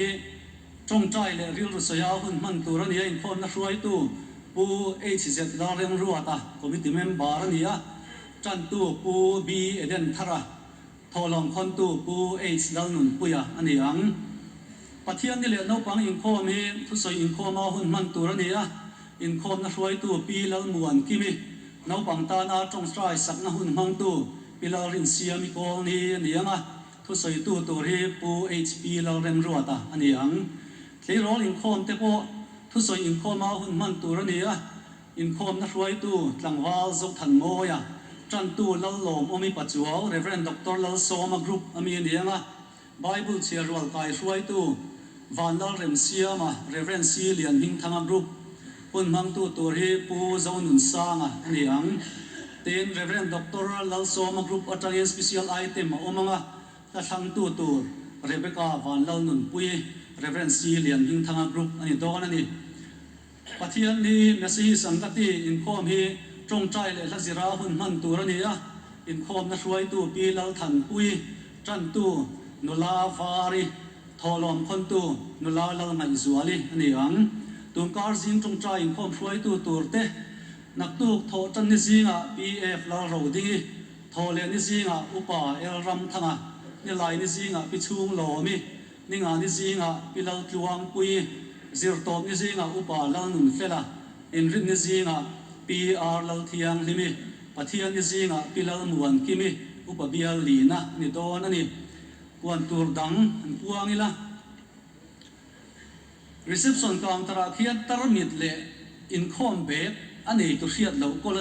Hi tawngtai leh rilru sawi a hun hman tur a ni a, inkhawmna hruaitu Pu HZ Lalremruata, Committee member a ni a, tantu Pu B Edenthara, thawhlawm khawntu Pu H Lalnunpuia a ni ang. Pathian ni leh naupang inkhawm hi thusawi inkhawma hun hman tur a ni a, inkhawmna hruaitu Pi Lalmuankimi, naupang tana tawngtai sakna hun hmangtu Pi Lalrinsiami Kawlni a ni ang a, Thusawitu tur hi Pu HP Lalremruata a ni ang. Tleirawl inkhawm te pawh thusawi inkhawma hun hman tur a ni a, inkhawmna hruaitu tlangval Zothanmawia, tantu Lallawmawmi Pachuau, Rev. Doctor Lalsawma Group a mi a ni ang a, Bible chhiar rual kai hruaitu Vanlalremsiama, Rev. C Lianhmingthanga Group, hun hmangtu tur hi Pu Zonunsanga a ni ang. Tin, Rev. Doctor Lalsawma Group atangin Special Item a awm ang a, hla thlangtu tur Rebecca Vanlalnunpui, Rev. C Lianhmingthanga Group a ni dawn a ni. Pathian hi Mesihi Sangati inkhawm hi tawngtai leh hla zira hun hman tur a ni a, inkhawmna hruaitu Pi Lalthanpui, tantu Nula Vari, Thawhlawm khawntu nula lal ngaihzuali a ni ang. Tunkar zing tawngtai inkhawm hruaitu tur te, naktuk thawh tan ni zingah PF lal Rodingi, thawh leh ni zingah Upa El Ramthanga, ni lai ni zingah Pi Chhung Lawmi, ni nga ni zingah Pi Lal Tluangpui, zirtawp ni zingah Upa Lal Nunfela, inrin ni zingah Pi R Lal Thianghlimi, Pathian ni zingah Pi Lal Muankimi, Upa Bial Lina ni dawn a ni. Puan tur dang an puang ila. Reception counter ah khian tarmit leh inkhawm bag a nei tu hriat loh kawl a ni.